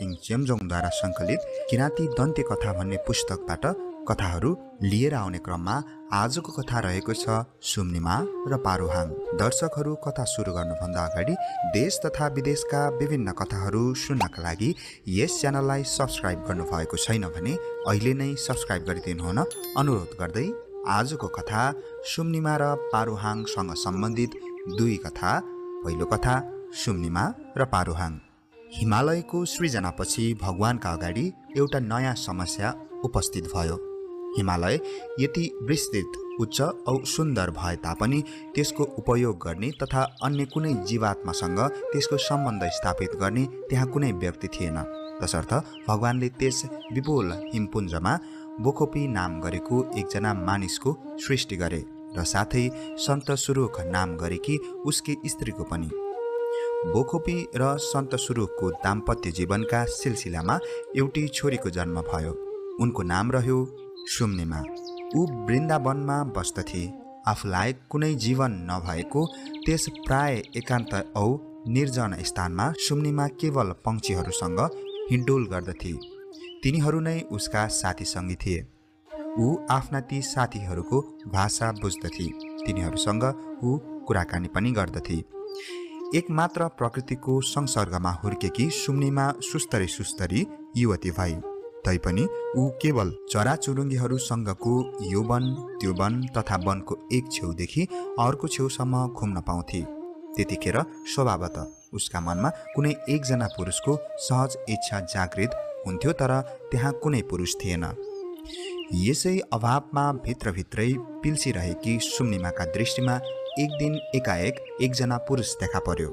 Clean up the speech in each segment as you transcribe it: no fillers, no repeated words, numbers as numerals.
ब्रडकास्टिङ चेम्जोङद्वारा सङ्कलित किराँती दन्ते कथा भन्ने पुस्तकबाट कथाहरू लिएर आउने क्रममा आजको कथा रहेको छ सुम्निमा र पारुहाङ। दर्शकहरू, कथा सुरु गर्नुभन्दा अगाडि देश तथा विदेशका विभिन्न कथाहरू सुन्नका लागि यस च्यानललाई सब्सक्राइब गर्नुभएको छैन भने अहिले नै सब्सक्राइब गरिदिनुहुन अनुरोध गर्दै आजको कथा सुम्निमा र पारुहाङसँग सम्बन्धित दुई कथा। पहिलो कथा सुम्निमा र पारुहाङ। हिमालयको सृजनापछि भगवानका अगाडि एउटा नयाँ समस्या उपस्थित भयो। हिमालय यति विस्तृत, उच्च औ सुन्दर भए तापनि त्यसको उपयोग गर्ने तथा अन्य कुनै जीवात्मासँग त्यसको सम्बन्ध स्थापित गर्ने त्यहाँ कुनै व्यक्ति थिएन। तसर्थ भगवानले त्यस विपुल हिमपुञ्जमा बोखोपी नाम गरेको एकजना मानिसको सृष्टि गरे र साथै सन्त सुरुख नाम गरेकी उसकी स्त्रीको पनि। बोखोपी र सन्त सुरुखको दाम्पत्य जीवनका सिलसिलामा एउटी छोरीको जन्म भयो। उनको नाम रह्यो सुम्निमा। ऊ वृन्दावनमा बस्दथे। आफूलाई कुनै जीवन नभएको त्यस प्राय एकान्त औ निर्जन स्थानमा सुम्निमा केवल पंक्षीहरूसँग हिँडडुल गर्दथे। तिनीहरू नै उसका साथीसङ्गी थिए। ऊ आफ्ना ती साथीहरूको भाषा बुझ्दथे। तिनीहरूसँग ऊ कुराकानी पनि गर्दथे। एकमात्र प्रकृतिको संसर्गमा हुर्केकी सुम्निमा सुस्तरी सुस्तरी युवती भई। तैपनि ऊ केवल चराचुरुङ्गीहरूसँगको यो वन त्यो वन तथा वनको एक छेउदेखि अर्को छेउसम्म घुम्न पाउँथे। त्यतिखेर स्वभावतः उसका मनमा कुनै एकजना पुरुषको सहज इच्छा जागृत हुन्थ्यो, तर त्यहाँ कुनै पुरुष थिएन। यसै अभावमा भित्रभित्रै पिल्सिरहेकी सुम्निमाका दृष्टिमा एक दिन एकाएक एकजना पुरुष देखा पर्यो।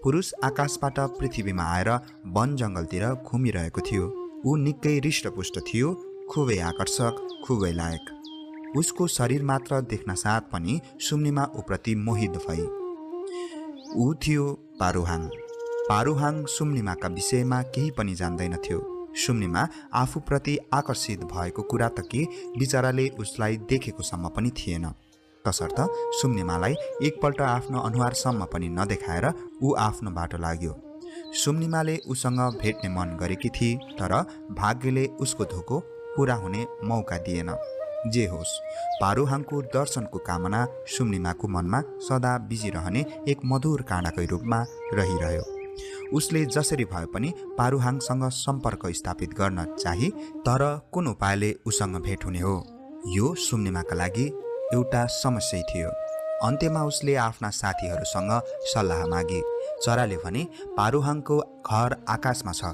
पुरुष आकाशबाट पृथ्वीमा आएर वन जङ्गलतिर घुमिरहेको थियो। ऊ निकै हृष्टपुष्ट थियो, खुबै आकर्षक, खुबै लायक। उसको शरीर मात्र देख्न साथ पनि सुम्निमा उप्रति मोहित भई। ऊ थियो पारुहाङ। पारुहाङ सुम्निमाका विषयमा केही पनि जान्दैनथ्यो। सुम्निमा आफूप्रति आकर्षित भएको कुरा त के, बिचराले उसलाई देखेकोसम्म पनि थिएन। तसर्थ सुम्निमालाई एकपल्ट आफ्नो अनुहारसम्म पनि नदेखाएर ऊ आफ्नो बाटो लाग्यो। सुम्निमाले उसँग भेट्ने मन गरेकी थिए, तर भाग्यले उसको धोको पुरा हुने मौका दिएन। जे होस्, पारुहाङको दर्शनको कामना सुम्निमाको मनमा सदा बिजिरहने एक मधुर काँडाकै रूपमा रहिरह्यो। उसले जसरी भए पनि पारुहाङसँग सम्पर्क स्थापित गर्न चाही, तर कुन उपायले उसँग भेट हुने हो, यो सुम्निमाका लागि एउटा समस्या थियो। अन्त्यमा उसले आफ्ना साथीहरूसँग सल्लाह मागे। चराले भने पारुहाङको घर आकाशमा छ,